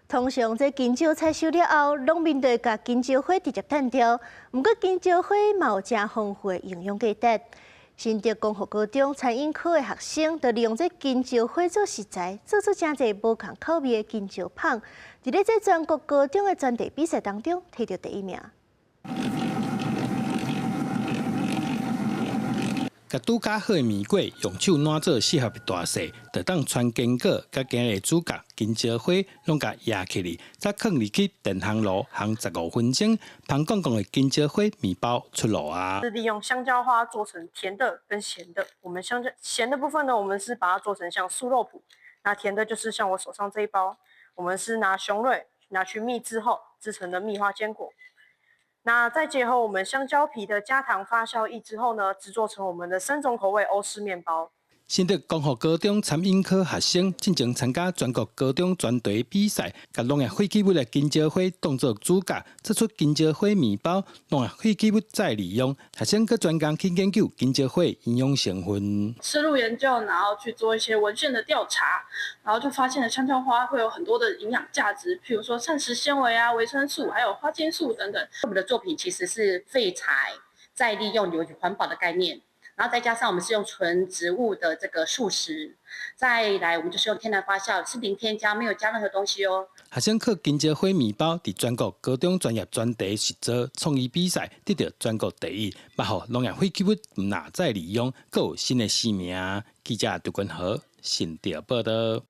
通常這香蕉採收了後，農民就會共香蕉花直接擲掉。毋過香蕉花嘛有誠豐富的營養價值。新竹光復高中餐飲科的學生就利用這香蕉花做食材，做出誠濟無仝口味的香蕉麭。佇咧這全國高中的專題比賽當中，提著第一名。共拄絞好的麵粿用手攑做四合的大細，就當川堅果佮今日主角香蕉花攏共壓起來，再囥入去電烘爐烘15分鐘，香絳絳的香蕉花麵包出爐啊！是利用香蕉花做成甜的跟鹹的。我們香蕉鹹的部分呢，我們是把它做成像酥肉脯；那甜的就是像我手上這一包，我們是拿雄蕊拿去蜜製後製成的蜜花堅果。那再結合我們香蕉皮的加糖發酵液之後呢，製作成我們的三種口味歐式麵包。新竹光復高中餐飲科學生進前參加全國高中專題比賽，共農業廢棄物的香蕉花當做主角，做出香蕉花麵包，農業廢棄物再利用。學生閣專工去研究香蕉花營養成分。深入研究，然後去做一些文獻的調查，然後就發現了香蕉花會有很多的營養價值，譬如說膳食纖維啊、維生素，還有花青素等等。我們的作品其實是廢材再利用，有環保的概念。然後再加上我們是用純植物的這個素食，再來我們就是用天然發酵，是零添加，沒有加任何東西哦。學生靠香蕉花麵包，佇全國高中專業專題實作創意比賽得著全國第一，嘛予農業廢棄物毋但再利用，閣有新的生命。記者杜君豪新竹報導。